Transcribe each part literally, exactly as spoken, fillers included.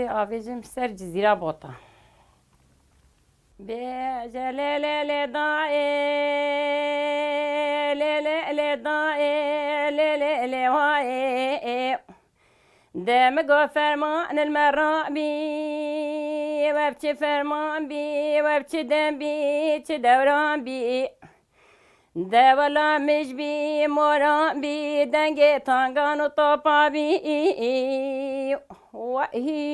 Avêjim ser Cizîra Bota. Bêje lê lê lê dayê, lê lê lê dayê, lê lê lê wayê. De min got ferman li me rabî, we bi çi ferman bî, we bi çi dem bî, çi dewran bî. De wela mij bî, moran bî, dengê tangan û topa bî. Wehî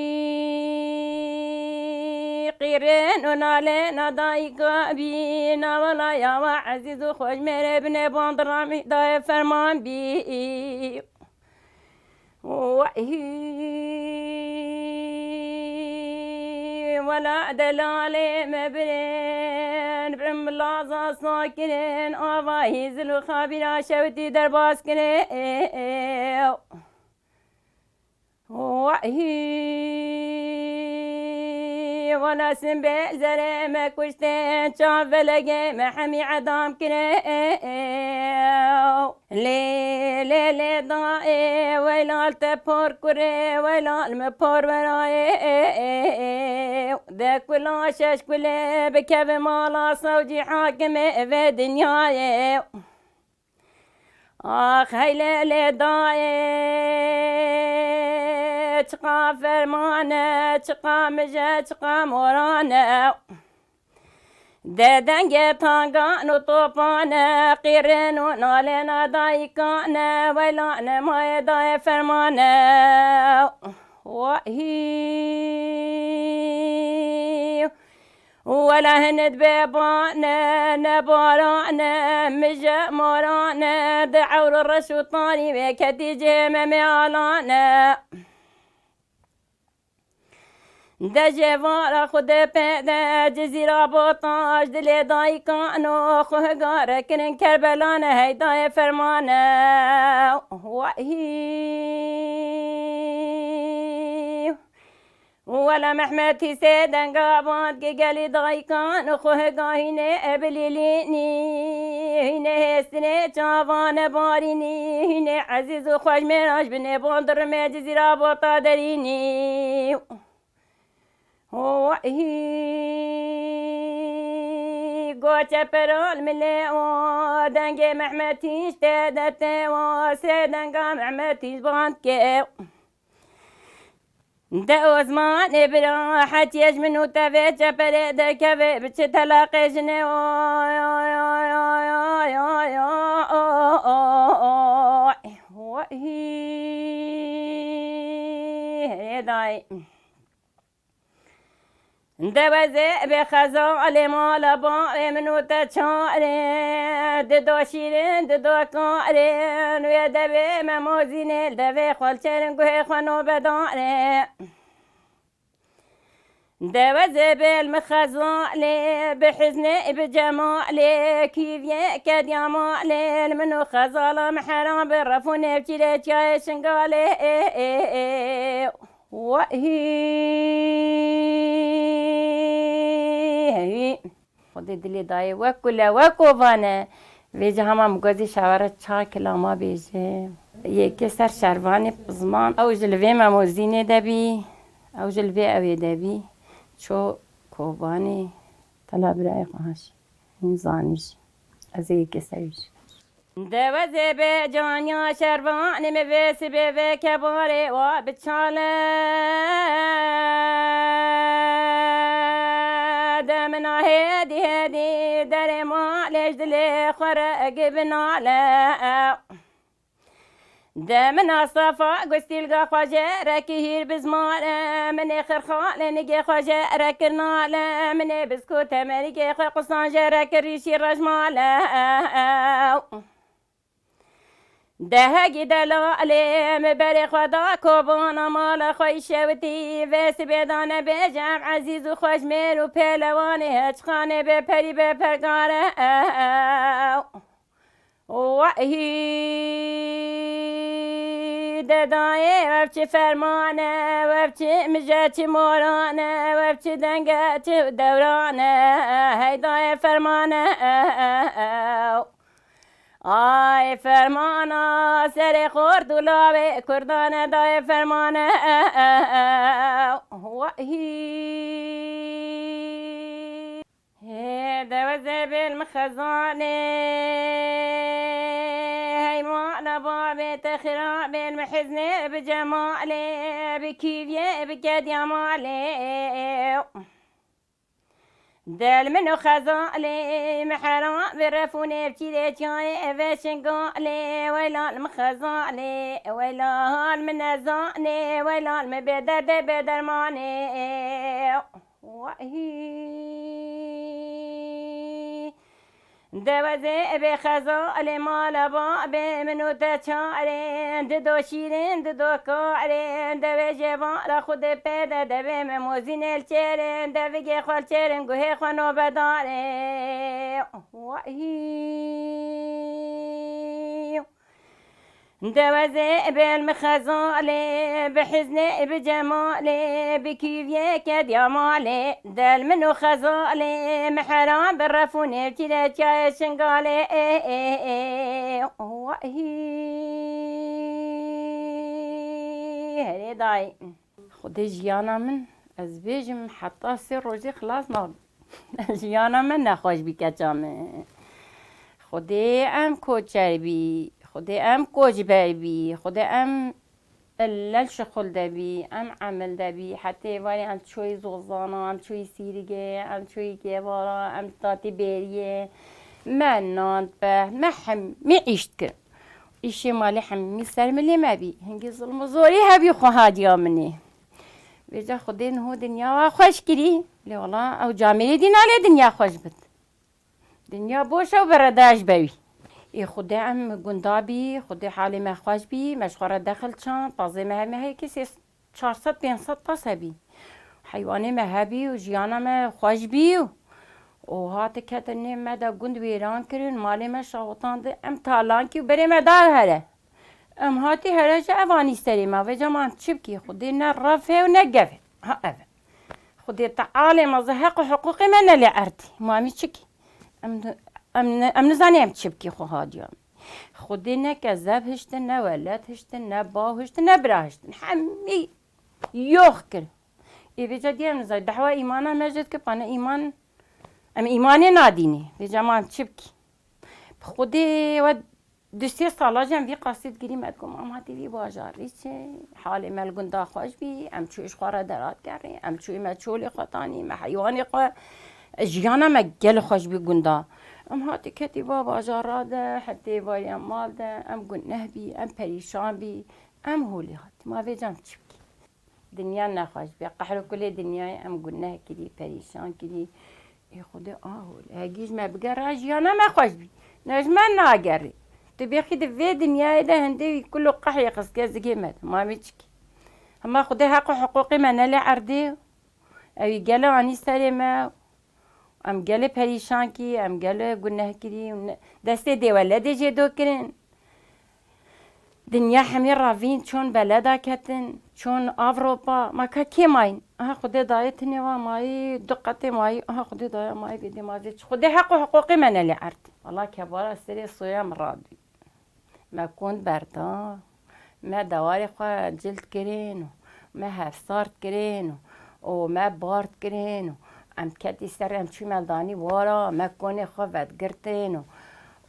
qîrin û nalê na dayika bî, na wela ya we ezîz û xweş mêrê binê bandiramî dayê ferman bî. Wehî wela delalê me birin, birin bila zasa kirin, avahî zil û xabîra şewitî derbas kirin. Wehî wela simbê zerê me kuştin, çav velegê me hemî edam kirin. Lê lê lê dayê, weylal te por kurê, weylal me por verayê. De kula şeş kulê bikeve mala sewcî hakimê vê dinyayê. Ax hey lê lê dayê, çiqa ferman e, çiqa mije, çiqa moran e. De dengê tangan û topan e, qîrin û nalêna dayikan e, weyla ne mayê dayê ferman e. Wahî. Wela hin dibêban e, ne baran e, mije moran e, di ewro reş û tanî wê ketî cihê me mêalan e. De jê vara xwe de pê de, Cizîra Botaş, dilê dayikan û xwe higare kirin Kerbela ne, hey dayê ferman e. Wahî. Wela Mehmetî sê denga band ki gelî dayikan xwe higahîne ebilîlînî, hîne hêstinê çavane barînî, hîne ezîz û xweş mêran ji binê bond rimê Cizîra Bota derînî. Wahî goçe peral milê o, dengê Mehmetî ji te de te o, sê denga Mehmetî band ke. De o zimanê bira hetiye ji min û te vê çeperê derkeve, bi çi telaqê jinê o. Hê dayê. De wezê bê xezalê mala bavê min û te çarê, dido şîrin, dido karê, wê devê me mozînê, devê xwe li çêrin guhê xwe nobedarê. De wezê bê li min xezalê, bi hiznê, bi cemalê, kîviyê kediya malê, li min û xezala min heram bi refûnê, bi çîrê çiyayê Şingalê. Wahî. Xwedê dilê dayê wek kule, wek kovane. Vêca hema min gozî şawara çar kilama bêje. Yekê ser şervanê ziman. Ew ji li vê memozînê de bî. Ew ji li vê ewê de bî. Ço Kobanê. Tela birayê xwe haş. Hîn zanî jî. Ez ê yekê ser wî jî. De wezê bê caniya şervanê me vê sibê vê kebarê wa biçale. De min a hêdî hêdî derê malê ji dilê xwe re gibinale. De min a safa gustîlga xwe jê re kihîr bizmale, min ê xirxalê nigê xwe jê re kirnale, min ê bizko temerîgê xwe qusan jê re kir rîşî rejmale. De hegî delalê min berê xwe da kobana mala xwe îşewitî, vê sibê da nebêje ev ezîz û xweş mêr û pêlewanê heçxanê bê perî bê pergare. Wahî de dayê, ev çi ferman e, ev çi mije, çi moran e, ev çi deng e, çi dewran e, hey dayê ferman e. Ay fermana serê xort û lawê kurdan e, dayê ferman e. Hî. Hê deweze bêl mi xezanê, heywana babê te xira bêl mi hiznê bi cemalê, bi kîviyê bi kediya malê. Del min û xezalê, mi hera bi refûnê bi çîrê çiyayê eve şingalê, welal mi xezalê, welal mi nezanê, welal mi bê derdê bê dermanê. Wahî. Dewezê bê xezalê mala babê min û te çarê, dido şîrên, dido karê, devê jê vara xwedê pê de devê me mozînê li çêrê, devigê xwe li çêrin guhê xwe nobedarê. Wahî. Dewezê bêl mi xezalê, bi hiznê, bi cemalê, bi kîviyê kediya malê. Del min û xezalê, mi hera bi refûnê, bi çîrê çiyayê şingalê. Ê, ê, ê, wahî. Herê dayê. Xwedê jiyana min, ez bêjim heta sê rojê xilas nabim. Jiyana me nexweş bî keça me. Xwedê em koçer bî, Xwedê em koçber bî, Xwedê em illel şixul de bî, em emil de bî. Hetê varê em çoyî zozana, em çoyî sîrigê, em çoyî kêvara, em tatî bêriyê. Me nan be, me hemî îş dikir. Îşê malê hemî ser milê me bî. Hingî zilm û zorî hebî xwe hadiya min ê. Vêca Xwedê niho dinya wa xweş kirî. Lê wala ew camêrê dî nalê dinya xweş bit. Dinya boş e û beredaş be wî. Ê Xwedê em gunda bî, Xwedê halê me xweş bî, me ji xwe re dexil çand, pazê me hemî heye kesê çar sed pênc sed tas hebî. Heywanê me hebî û jiyana me xweş bî û, û hate ketin nê me de gund wêran kirin, malê me şawitandi, em talankî û berê me da here. Em hatî here ji evanî serê me, vêca ma em çi bikî? Xwedê ne rev e û ne gev e. Ha ev e. Xwedê tealê me zî heq û hiqûqê me nelê erdî. Ma em ê çi kî? Em, em, em nizanî em çi bikî xwe hadiya me. Xwedê ne kezeb hiştin, ne weled hiştin, ne baw hiştin, ne bira hiştin. Hemî yox kir. Ê vêca diyem nizay, dehwa îmana me jê dikir, pane îman, em îmanê nadînê. Vêca ma em çi bikî? Bi Xwedê we du sê sala jî em vî qasî digirî, me digot, ma em hatî vî bajarî çi? Halê me li gunda xweş bî, em çûyê ji xwe re derat gerî, em çûyê me çolê xwe tanî, me heywanê xwe, jiyana me gelê xweş bî gunda. Em hatî ketî va bajara de, hetê vayê mal de, em guneh bî, em perîşan bî, em holê hatî. Ma vêca em çi bikî? Dinya nexweş bî, qehr û kulê dinyayê em guneh kirî, perîşan kirî. Ê Xwedê, aho, hegî ji me bigera jiyana me xweş bî. Ne ji me nagerê. Tu bêxî di vê dinyayê de hindê wî kul û qehrê xistiye zigê me de. Ma em ê çi kî? Hema Xwedê heq û hiqûqê me nelê erdê. Ew ê gelê anî serê me. Em gelê perîşan kî, em gelê guneh kirî û ne-, destê dêweledê jê do kirin. Dinya hemî ravîn, çon beleda ketin, çon Avropa, ma ka kê mayîn? Aha Xwedê dayê tinê wa mayî, du qetê mayî, aha Xwedê daya mayî vê dê ma vê çi? Xwedê heq û hiqûqê me nelê erd. Wala kebara serê soya min radî. Me kund berda, me dewarê xwe cild kirin û me hevsart kirin û, û me bard kirin û em ketî ser em çû me danî wara, me konê xwe vedgirtin û,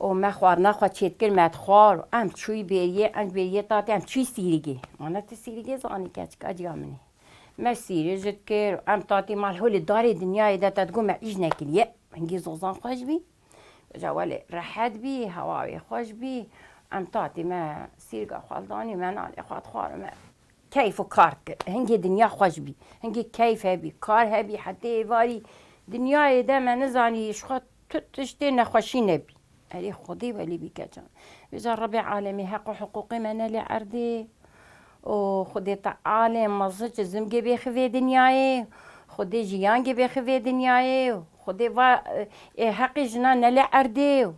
û me xwarina xwe çêdikir me dixwar û em çûyî bêriyê, em bêriyê tatê em çûyî sîrigê. Mana tu sîrigê zanî keçika ciya min ê. Me sîrê ji dikir û em tatî mal holê darê dinyayê de te digot me îş nekiriye. Hingî zozan xweş bî. Ca welê rehet bî, hewa wê xweş bî. Em tatî me sîrga xwe danî, me nanê xwe dixwar û me keyf û kar dikir. Hingê dinya xweş bî. Hingê keyf hebî, kar hebî, hetê êvarî dinyayê de me nizanî ji xwe tu tiştê nexweşî nebî. Erê Xwedê welî bî kecan. Vêca Rebê alemê heq û hiqûqê me nelê erdê. û Xwedê Tealê mezin çi zimgê bêxivê dinyayê, Xwedê jiyangê bêxivê dinyayê, Xwedê va, ê, heqê jina nelê erdê.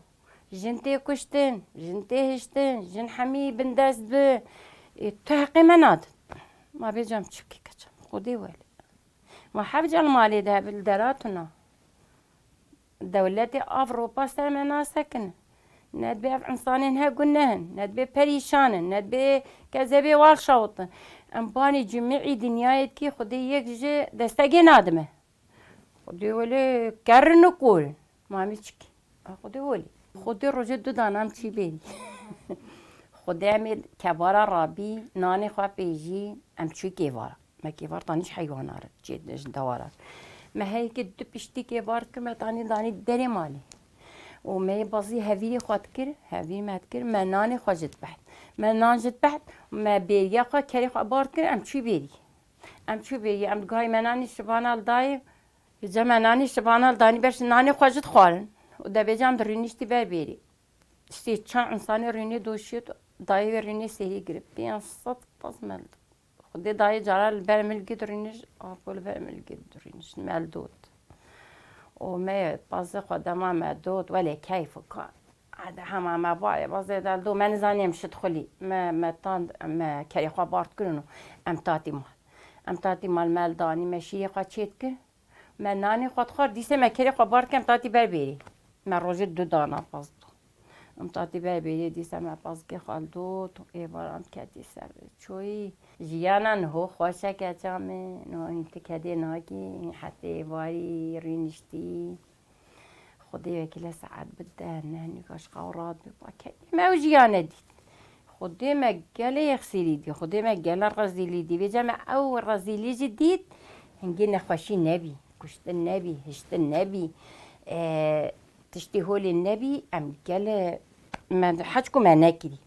Jin tê kuştin, jin tê hiştin, jin hemî bindest bi. Ê, tu heqê me nadin. Ma bêcem çi bikî keça? Xwedê welê. Ma hevca li malê de bi li dera tuna. Dewletê Avropa ser me nasekinin. Ne dibê ev însanên hev guneh in, ne dibê perîşan in, ne dibê kezebê wal şawitin. Em banî cimî î dinyayê dikî, Xwedê yek ji destegê nadime. Xwedê welê kerin û kor in. Ma em ê çi kî? A Xwedê welê. Xwedê rojê du dana em çî bêrî. Xwedê em ê kevara rabî, nanê xwe pêjî, em çû kêvara. Me kêvar tanî ji heywana re, çê ji dewara re. Me heyekê du piştî kêvar kir, me tanî danî derê malê. Û me yê bazî hevîrê xwe dikir, hevîr me dikir, me nanê xwe ji dibeht. Me nan ji dibeht, me bêriya xwe, kerê xwe bar dikir, em çû bêrî. Em çû bêrî, em digahî me nanî şivana li dayê, vêca me nanî şivana li danî ber nanê xwe ji dixwarin. Û devêca em dirûniştî ber bêrî. Sê çar însanê rûnê doşiyê, dayê wê rûnê sêrî girip. Pênc sed paz mel. Xwedê dayê cara li ber milgê dirûniş, apo li ber milgê dirûniş, mel dot. Û me pazê xwe dema me dot, welê keyf û ka. Ede hema me bayê, bazê del do, me nizanî em şit xulî. Me, me tan, me kerê xwe bart kirin û em tatî mal. Em tatî mal mel danî, me şîrê xwe çêt kir. Me nanê xwe dixwar, dîsê me kerê xwe bar kem tatî ber bêrê. Me rojê du dana paz dixwar. Em tatî ber bêrê, dîsa me pazkê xwe dot, êvaran ketî ser çoyî. Jiyana niho xweş e keça min, niho hîn ti kedê nakî, hetê êvarî rûniştî. Xwedê wekî le saet bi deh, neh nîka ji xew radibe, pa kedê me ew jiyane dît. Xwedê me gelê yexsîrî dî, Xwedê me gelê rezîlî dî. Vêca me ew rezîlî jî dît, hingê nexweşî nebî, kuştin nebî, hiştin nebî, e, tiştê holê nebî, em gelê me heçku me nekirî.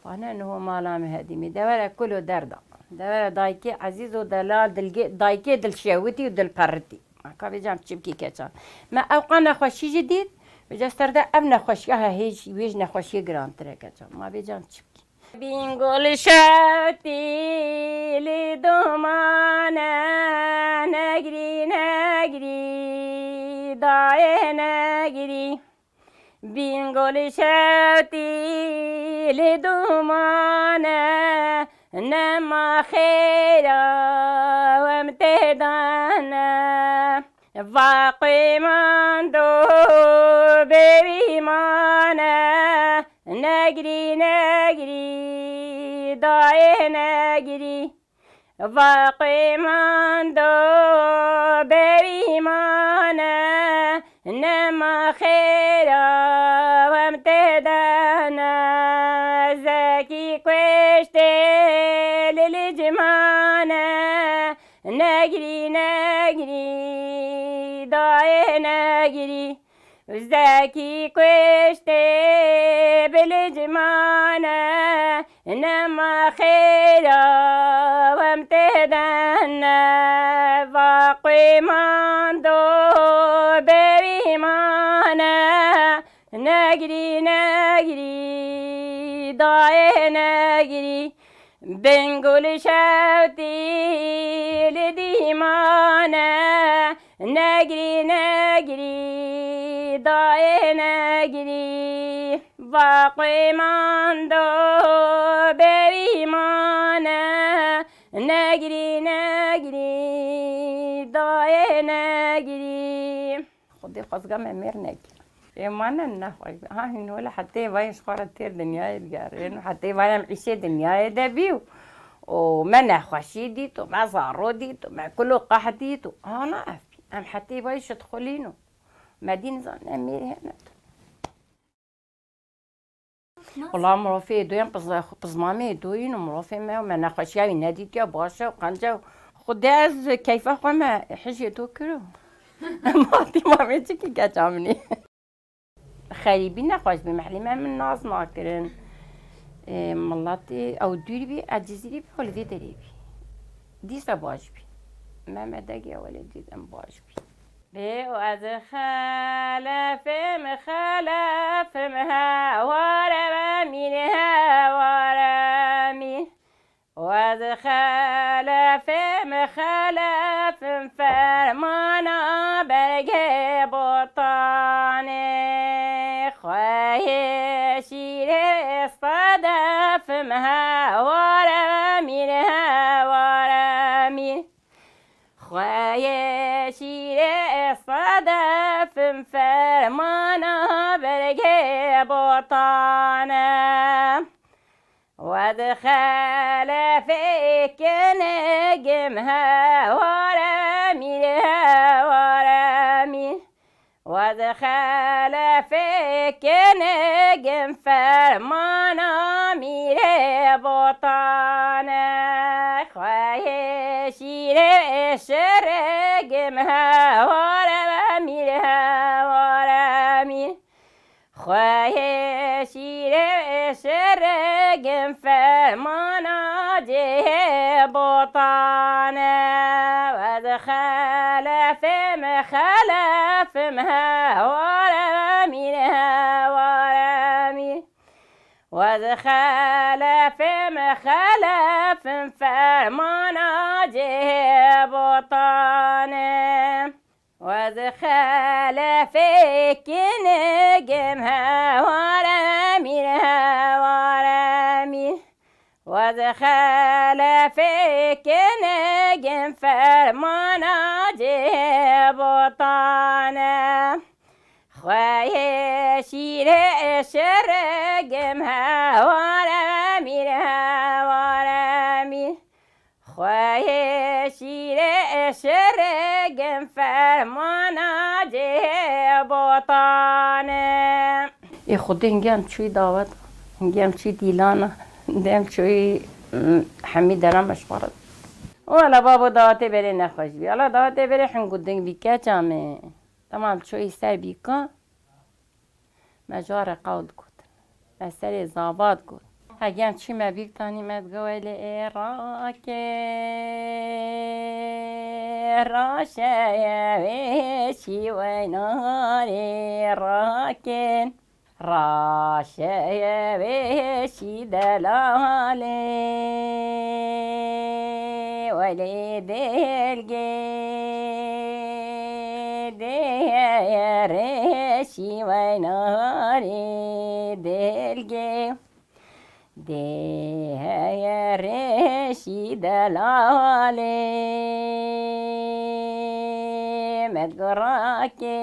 Pane niho mala me hedîmî, devere kulo derda. Devere dayikê ezîz û delal, dilgê, dayikê dilşewitî û dilperitî. Ka vêca em çi bikî keçan. Me ewqa nexweşî jî dît, vêca ser de ev nexweşiya he hê jî, wê ji nexweşiyê girantir e keçan. Ma vêca em çi bikî? Bîngol şewtî li domane, negrî, negrî, dayê negrî. Bîngol şewtî li domane, nema xêra em têdane. Va qê mando bêwî mane, negrî, negrî, dayê negrî. Va qê mando bêwî mane, nema xêra em têdane. Zekî kuştê li licmane, negrî, negrî, dayê negrî. Zekî kuştê bi licmane, nema xêra em têdene. Va qê mando bêwî mane, negrî, negrî, dayê negrî. Bingol şewtî li dîmane, negrî, negrî, dayê negrî. Va qê mando bêwî mane, negrî, negrî, dayê negrî. Xwedê xwezga me mêr nekir. Ê mane nexweş be. Ha hîn wele hetê vayê ji xwe re têr dinyayê digerin. Hetê vayê em îşê dinyayê de bî û, û me nexweşî dît û me zaro dît û me kul û qeh dît û ana ev bî. Em hetê vayê şitxulîn û me dî nizan ne mêrê hene. Wala mirovê êdoyan piz-, pizmamê êdoyîn û mirovê me û me nexweşiya wî nedîtiya baş e û qenc e û Xwedê ez keyfa xwe me hijê do kir û em hatî mamê çikî keça min ê. Xerîbî nexweş bî, mehlî me min nas nakirin. Ê, miletê ew dûr bî, ez Cizîrî bî, ew li vê derê bî. Dîsa baş bî. Me me degê ew lê dît em baş bî. Bê û ez xelefim, xelefim, heware ve mîn, heware mîn. Û ez xelefim, xelefim, fermana bergê botanê. Xweyê şîrê sedefim, heware ve mîn, heware mîn. Xweyê şîrê sedefim fermana bergê botane. Wez xelefê kinigim heware mîr, heware mîr. Wez xelefê kinigim fermana mîrê botane. Xweyê şîrê şirigim heware mîr, heware mîr. Xweyê şîrê şirigim fermana cihê botane. Wez xelefê mixelefim heware mîr, heware mîr. Wez xelefê mixelefim fermana cihê botane. Wez xelefê kinigim heware mîr, heware mîr. Wez xelefê kinigim fermana cihê botane. Xweyê şîrê şirigim heware mîr, heware mîr. Xweyê şîrê şirigim fermana cihê botane. Ê Xwedê hingê em çûyî dawet, hingê em çûyî dîlana, hingê em çûyî, mm, hemî dera me ji xwe re. Wela babo dawetê berê nexweş bî. Wela dawetê berê hingû ding bî keça me. Dema em çûyî ser bîka. Me ji re qewl digot. Me serê zava digot. Hegem çî me bîk tanî me digo welê ê rake, raşeye wê şî weynarê rakin. Raşeye wê şî delalê, welê dilgê, dê reşî weynarê dilgê. Dê heye reşî delalê, me digo rake,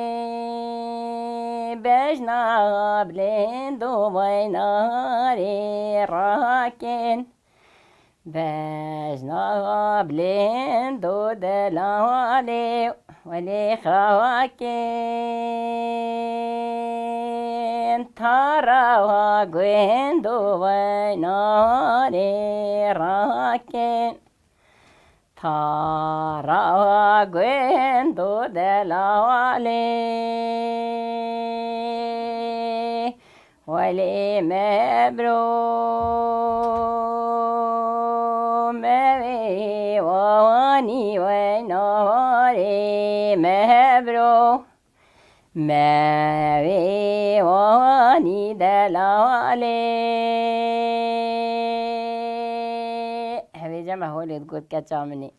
bejna bilind û weynarê rakin. Bejna bilind û delalê, welê xakin, tara gund û weynarê rakin. Tara gund û delalê, welê me bro, me wê wanî weynarê me bro. Me wê wanî delalê. Hevêca me holê digot keça min ê.